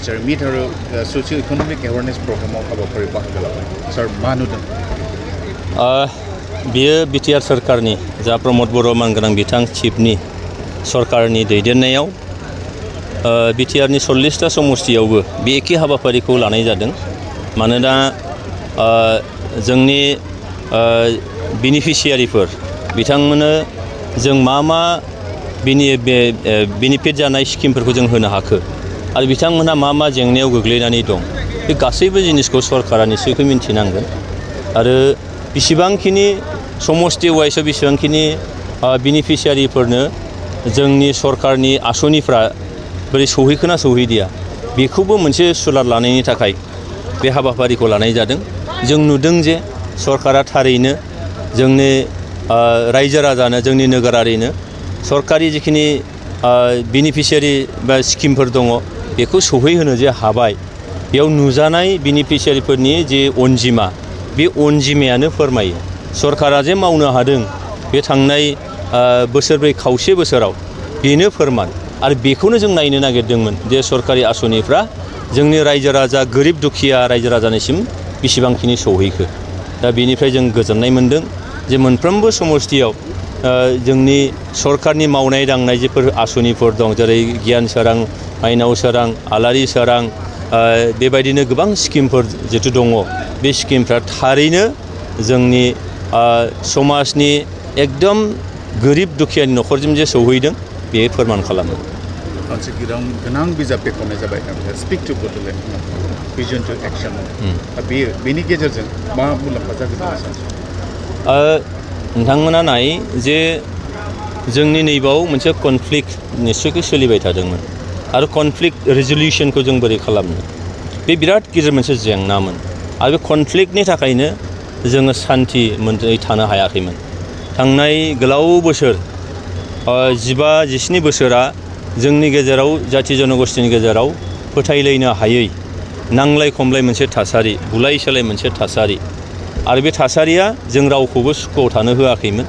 सर मिट आरो social economic awareness प्रग्रामाव हाबाफारि बाहागो लाबाय सर मा नुदों बियो बिटिआर सरकारनि जा प्रमद बर' मानगोनां बिथां चिफनि सरकारनि दैदेननायाव बिटिआरनि 40टा समष्टियावबो बे एखे हाबाफारिखौ लानाय जादों मानोना जोंनि बेनिफिशियारिफोर बिथांमोननो जों मा बेनिफिट जानाय स्किमफोरखौ जों होनो हाखो आरो बिथांमोनहा मा जेंनायाव गोग्लैनानै दं बे गासैबो जिनिसखौ सरकारा निश्चयखौ मिन्थिनांगोन आरो बेसेबांखिनि समष्टि वाइसआव बेसेबांखिनि बेनिफिशियारिफोरनो जोंनि सरकारनि आसनिफ्रा बोरै सौहैखोना सौहैदिया बेखौबो मोनसे सुलाद लानायनि थाखाय बे हाबाफारिखौ लानाय जादों जों नुदों जे सरकारा थारैनो जोंनि रायजो राजानो जोंनि नोगोरारिनो सरकारि जिखिनि बेनिफिशियारि बा स्किमफोर दङ बेखौ सौहैहोनो जे हाबाय बेयाव नुजानाय बेनिफिशियारिफोरनि जे अनजिमा बे अनजिमायानो फोरमायो सरकारा जे मावनो हादों बे थांनाय बोसोरब्रै खावसे बोसोराव बेनो फोरमान आरो बेखौनो जों नायनो नागिरदोंमोन जे सरकारि आसनिफ्रा जोंनि रायजो राजा गोरिब दुखिया रायजो राजानिसिम बेसेबांखिनि सौहैखो दा बेनिफ्राय जों गोजोननाय मोनदों जे मोनफ्रोमबो समष्टियाव जोंनि सरकारनि मावनाय दांनाय जेफोर आसनिफोर दं जेरै गियान सोरां माइनाव सोरां आलारि सोरां बेबायदिनो गोबां स्किमफोर जितु दङ बे स्किमफ्रा थारैनो जोंनि समाजनि एकदम गोरिब दुखियानि न'खरसिम जे सौहैदों बे फोरमान खालामो मोनसे गोनां बिजाब बेखेवनाय जाबाय speak to Bodoland vision to action बेनि गेजेरजों मा मुलाम्फा जागोन नोंथांमोना नाय जे जोंनि नैबाव मोनसे कनफ्लिक्ट निश्चयखौ सोलिबाय थादोंमोन आरो कनफ्लिक्ट रेजलिउसनखौ जों बोरै खालामनो बे बिराद गिदिर मोनसे जेंनामोन आरो बे कनफ्लिक्टनि थाखायनो जोङो सान्थि मोननै थानो हायाखैमोन थांनाय गोलाव बोसोर 15-17 बोसोरा जोंनि गेजेराव जाथि जनगोष्ठीनि गेजेराव फोथायलायनो हायै नांलाय खमलाय मोनसे थासारि बुलाय सोलाय मोनसे थासारि आरो बे थासारिया जों रावखौबो सुखुआव थानो होआखैमोन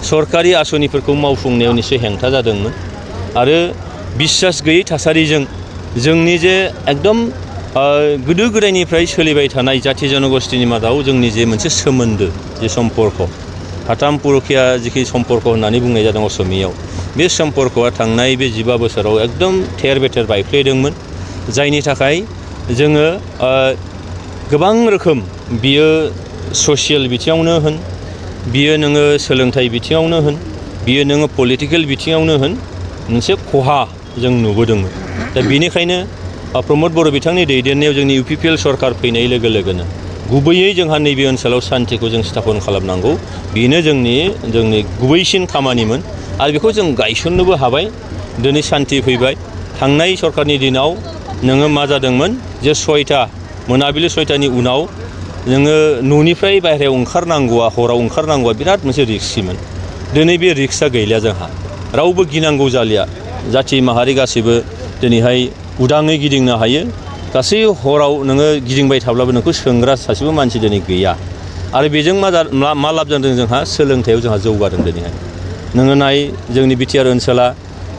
सरकारि आसनिफोरखौ मावफुंनायाव निश्चय हेंथा जादोंमोन आरो बिश्वास गैयै थासारिजों जोंनि जे एकदम गोदो गोदायनिफ्राय सोलिबाय थानाय जाथि जनगोष्ठीनि मादाव जोंनि जे मोनसे सोमोन्दो जे सम्पर्क हाथाम पुरुखिया जिखि सम्पर्क होननानै बुंनाय जादों असमियाव बे सम्पर्कआ थांनाय बे 15 बोसोराव एकदम थेर बेथेर बायफ्लेदोंमोन जायनि थाखाय जोङो गोबां रोखोम बियो ससियेल बिथिङावनो होन बियो नोङो सोलोंथाइ बिथिङावनो होन बियो नोङो पलिटिकेल बिथिङावनो होन मोनसे खहा जों नुबोदोंमोन दा बेनिखायनो प्रमद बर' बिथांनि दैदेननायाव जोंनि UPPL सरकार फैनाय लोगो लोगोनो गुबैयै जोंहा नैबे ओनसोलाव सान्थिखौ जों स्थापन खालामनांगौ बेनो जोंनि गुबैसिन खामानिमोन आरो बेखौ जों गायसननोबो हाबाय दिनै सान्थि फैबाय थांनाय सरकारनि दिनाव नोङो मा जादोंमोन जे मोनाबिलि 6टानि उनाव नोङो न'निफ्राय बाहेरायाव ओंखारनांगौआ हराव ओंखारनांगौआ बिराद मोनसे रिस्किमोन दिनै बे रिक्सआ गैलिया जोंहा रावबो गिनांगौ जालिया जाथि माहारि गासैबो दिनैहाय उदाङै गिदिंनो हायो गासै हराव नोङो गिदिंबाय थाब्लाबो नोंखौ सोंग्रा सासेबो मानसि दिनै गैया आरो बेजों मा लाब जादों जोंहा सोलोंथायाव जोंहा जौगादों दिनैहाय नोङो नाय जोंनि बिटिआर ओनसोला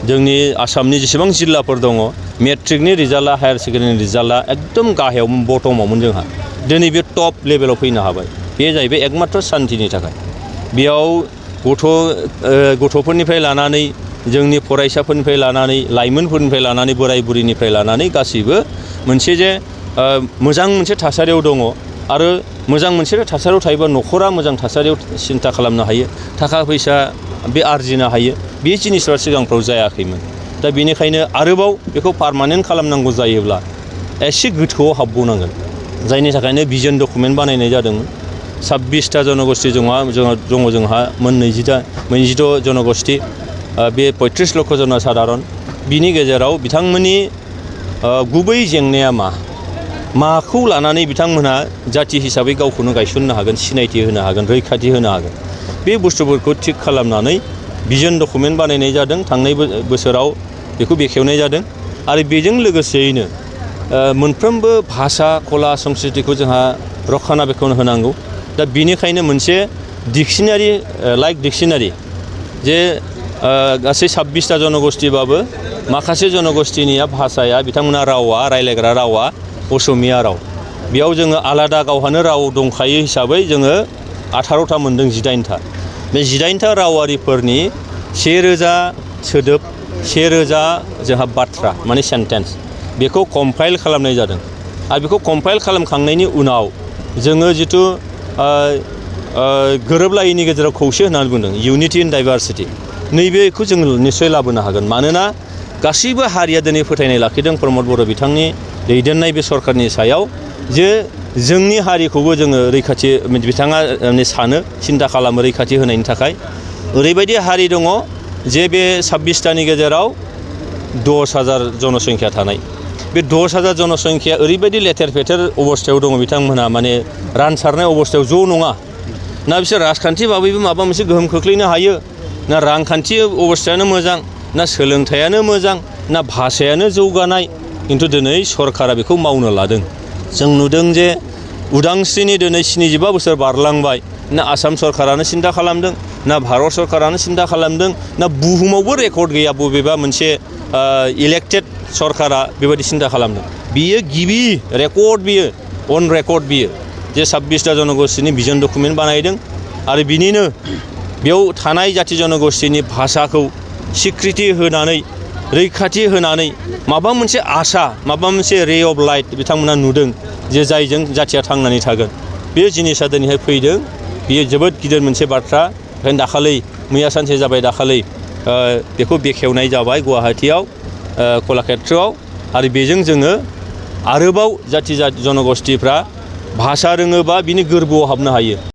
जोंनि आसामनि जेसेबां जिल्लाफोर दङ मेट्रिकनि रिजाल्टआ हायार सेकेन्डारिनि रिजाल्टआ एकदम गाहायाव बटमावमोन जोंहा दिनै बे टप लेभेलाव फैनो हाबाय बे जाहैबाय एकमात्र सान्थिनि थाखाय बेयाव गथ'फोरनिफ्राय लानानै जोंनि फरायसाफोरनिफ्राय लानानै लाइमोनफोरनिफ्राय लानानै बोराय बुरिनिफ्राय लानानै गासैबो मोनसे जे मोजां मोनसे थासारियाव दङ आरो मोजां मोनसे थासारियाव थायोबा न'खरा मोजां थासारियाव सिन्था खालामनो हायो थाखा फैसा बे आरजिनो हायो बे जिनिसफ्रा सिगांफ्राव जायाखैमोन दा बेनिखायनो आरोबाव बेखौ पारमानेन्ट खालामनांगौ जायोब्ला एसे गोथौआव हाबबावनांगोन जायनि थाखायनो भिजन डकुमेन्ट बानायनाय जादोंमोन 26टा जनगोष्ठी दङ जोंहा 22 जनगोष्ठी बे 35 लक्ष जन साधारन बिनि गेजेराव बिथांमोननि गुबै जेंनाया माखौ लानानै बिथांमोनहा जाथि हिसाबै गावखौनो गायसननो हागोन सिनायथि होनो हागोन रैखाथि होनो हागोन बे बुस्थुफोरखौ थिग खालामनानै भिजन डकुमेन्ट बानायनाय जादों थांनाय बोसोराव बेखौ बेखेवनाय जादों आरो बेजों लोगोसेयैनो मोनफ्रोमबो भाषा कला संस्कृतिखौ जोंहा रक्षानाबेक्षन होनांगौ दा बेनिखायनो मोनसे डिक्शनारि जे गासै 26टा जनगोष्ठीबाबो माखासे जनगोष्ठीनिया भाषाया बिथांमोना रावा रायलायग्रा रावा असमिया राव बेयाव जोङो आलादा गावहानो राव दंखायो हिसाबै जोङो 18था मोनदों 18था बे 18था रावारिफोरनि 1000 सोदोब 1000 जोंहा बाथ्रा माने सेन्टेन्स बेखौ कम्पाइल खालामनाय जादों आरो बेखौ कम्पाइल खालामखांनायनि उनाव जोङो जिथु गोरोबलायैनि गेजेराव खौसे होननानै बुंदों इउनिटि इन डाइभारसिटि नैबेखौ जों निस्सय लाबोनो हागोन मानोना गासैबो हारिया दिनै फोथायनाय लाखिदों प्रमद बर' बिथांनि दैदेननाय बे सरकारनि सायाव जे जोंनि हारिखौबो जोङो रैखाथि बिथाङा सानो सिन्था खालामो रैखाथि होनायनि थाखाय ओरैबायदि हारि दङ जे बे 26थानि गेजेराव 10,000 जनसंख्या थानाय बे 10,000 जनसंख्या ओरैबायदि लेथेर फेथेर अबस्थायाव दङ बिथांमोनहा माने रानसारनाय अबस्थायाव ज' नङा ना बिसोर राजखान्थि बाबैबो माबा मोनसे गोहोम खोख्लैनो हायो ना रांखान्थि अबस्थायानो मोजां ना सोलोंथायानो मोजां ना भाषायानो जौगानाय खिन्थु दिनै सरकारा बेखौ मावनो लादों जों नुदों जे उदांस्रिनि दिनै 75 बोसोर बारलांबाय ना आसाम सरकारानो सिन्था खालामदों ना भारत सरकारानो सिन्था खालामदों ना बुहुमावबो रेकर्ड गैया बबेबा मोनसे इलेक्टेड सरकारा बेबायदि सिन्था खालामदों बियो गिबि रेकर्ड बियो अन रेकर्ड बियो जे 26टा जनगोष्ठीनि भिजन डकुमेन्ट बानायदों आरो बिनिनो बेयाव थानाय जाथि जनगोष्ठीनि भाषाखौ स्वीकृति होनानै रैखाथि होनानै माबा मोनसे आशा माबा मोनसे रे अफ लाइट बिथांमोना नुदों जे जायजों जाथिया थांनानै थागोन बे जिनिसा दिनैहाय फैदों बियो जोबोद गिदिर मोनसे बाथ्रा ओंखायनो दाखालि मैया सानसे जाबाय दाखालि बेखौ बेखेवनाय जाबाय गुवाहाटीयाव कलाक्षेत्रआव आरो बेजों जोङो आरोबाव जाथि जनगोष्ठीफ्रा भाषा रोङोबा बिनि गोरबोआव हाबनो हायो